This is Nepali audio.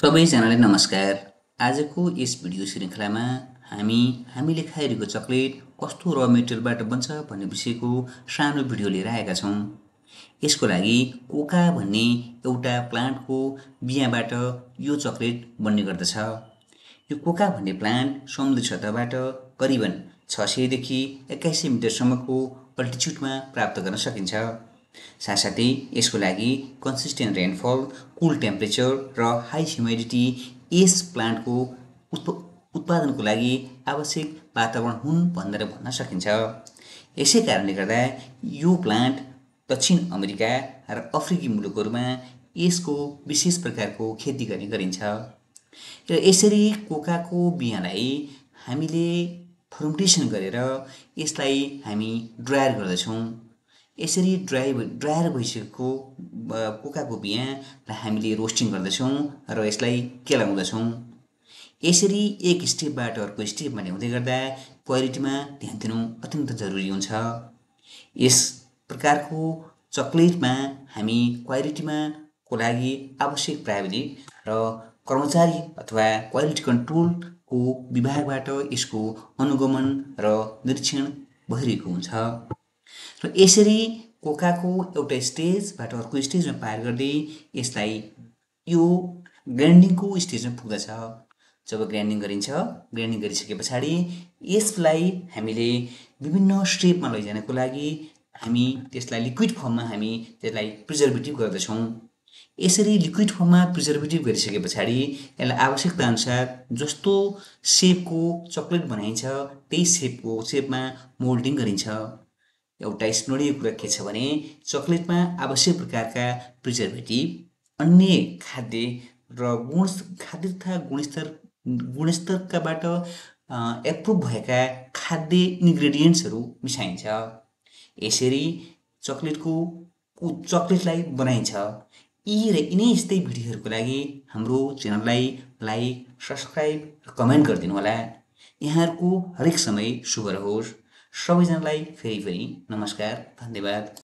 सबैजनालाई नमस्कार। आजको यस भिडियो श्रृङ्खलामा हामीले खाइरहेको चकलेट कस्तो र मेटेरियलबाट बन्छ भन्ने विषयको सानो भिडियो लिएर आएका छौँ। यसको लागि कोका भन्ने एउटा प्लान्टको बियाबाट यो चकलेट बन्ने गर्दछ। यो कोका भन्ने प्लान्ट समुद्री सतहबाट करिबन 600 देखि 2100 मिटरसम्मको अल्टिच्युडमा प्राप्त गर्न सकिन्छ। साथसाथै यसको लागि कन्सिस्टेन्ट रेनफल, कुल टेम्परेचर र हाई ह्युमिडिटी यस प्लान्टको उत्पादनको लागि आवश्यक वातावरण हुन् भनेर भन्न सकिन्छ। यसै कारणले गर्दा यो प्लान्ट दक्षिण अमेरिका र अफ्रिकी मुलुकहरूमा यसको विशेष प्रकारको खेती गर्ने गरिन्छ। र यसरी कोकाको बियालाई हामीले फर्मेन्टेसन गरेर यसलाई हामी ड्रायर गर्दछौँ। यसरी ड्रायर भइसकेको कोकाको बियालाई हामीले रोस्टिङ गर्दछौँ र यसलाई केलाउँदछौँ। यसरी एक स्टेपबाट अर्को स्टेपमा ल्याउँदै गर्दा क्वालिटीमा ध्यान दिनु अत्यन्त जरुरी हुन्छ। यस प्रकारको चकलेटमा हामी क्वालिटीमा को लागि आवश्यक प्राविधिक र कर्मचारी अथवा क्वालिटी कन्ट्रोलको विभागबाट यसको अनुगमन र निरीक्षण भइरहेको हुन्छ। र यसरी कोकाको एउटा स्टेजबाट अर्को स्टेजमा पार गर्दै यसलाई यो ग्राइन्डिङको स्टेजमा पुग्दछ। जब ग्राइन्डिङ गरिन्छ, ग्राइन्डिङ गरिसके पछाडि यसलाई हामीले विभिन्न स्टेपमा लैजानको लागि हामी त्यसलाई लिक्विड फर्ममा हामी त्यसलाई प्रिजर्भेटिभ गर्दछौँ। यसरी लिक्विड फर्ममा प्रिजर्भेटिभ गरिसके पछाडि यसलाई आवश्यकताअनुसार जस्तो सेपको चकलेट बनाइन्छ त्यही सेपमा मोल्डिङ गरिन्छ। एउटा स्मरणीय कुरा के छ भने चकलेटमा आवश्यक प्रकारका प्रिजर्भेटिभ, अन्य खाद्य र तथा गुणस्तरकाबाट एप्रुभ भएका खाद्य इन्ग्रेडियन्ट्सहरू मिसाइन्छ। यसरी चकलेटलाई बनाइन्छ। यी र यिनै यस्तै भिडियोहरूको लागि हाम्रो च्यानललाई लाइक, सब्सक्राइब र कमेन्ट गरिदिनु होला। यहाँहरूको हरेक समय शुभ रहोस्। सबैजनालाई फेरि नमस्कार, धन्यवाद।